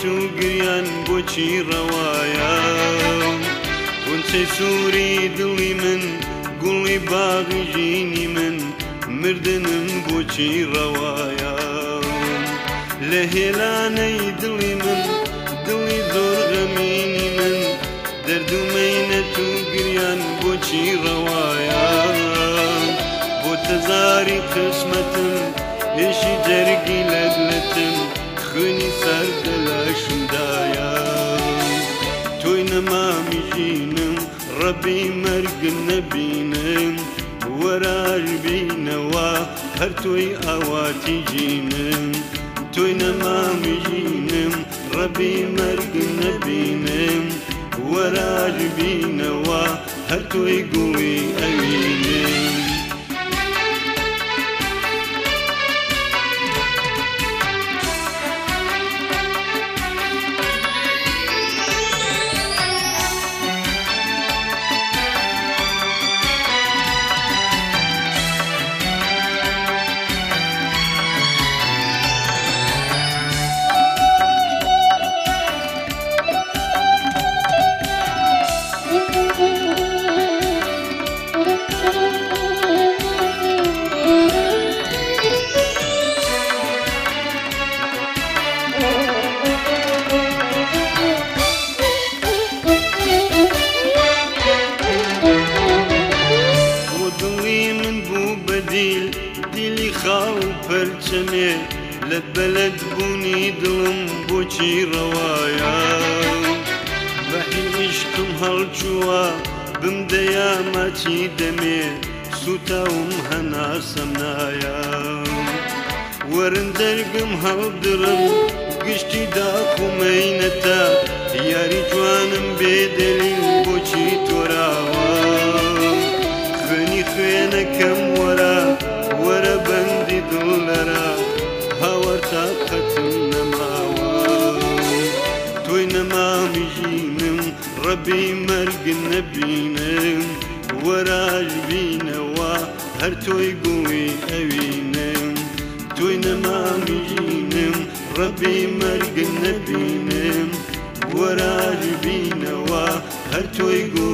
و گریان بۆچی ڕەوایە؟ غونچەی سووری دڵی من، گوڵی باغی ژینی من، مردنم بۆچی ڕەوایە؟ لە هێلانەی دڵی من، دڵی زۆر غەمینی من، دەرد و مەینەت و گریان بۆچی ڕەوایە؟ بۆ تەزاری قسمەتم، ئێشی جەرگی لەتلەتم، خوێنی سەردە لەشمدایە. تۆی نەمامی ژینم، ڕەبی مەرگم نەبینم، وەراژ بینەوە هەر تۆی ئاواتی ژینم. تۆی نەمامی ژینم، ڕەبی مەرگم نەبینم، وەراژ بینەوە هەر تۆی گوڵی ئەوینم. بۆ دڵی من بوو بەدیل، دیلی خاو پەرچەمێ، لە بەلەد بوونی دڵم بۆچی ڕەوایە؟ بەحی عیشقم هەڵچووە، بمدەیا ماچی دەمێ، سوتاوم هەناسەم نایە. وەرن دەرگم هەڵدڕم، گشتی داخ و مەینەتە، یاری جوانم بێدەلیل بۆچی تۆراوە؟ خوێنی خوێنەکەم وەرە، وەرە بەندی دڵ لەرە، هاوار تاقەتم نەماوە. تۆی نەمامی ژینم، ڕەبی مەرگ نەبینم، وەراژ بینەوە هەر تۆی گوڵی ئەوینم. تۆی نەمامی ژینم، ڕەبی مەرگ نەبینم، وەراژ بینەوە هەر تۆی گوڵی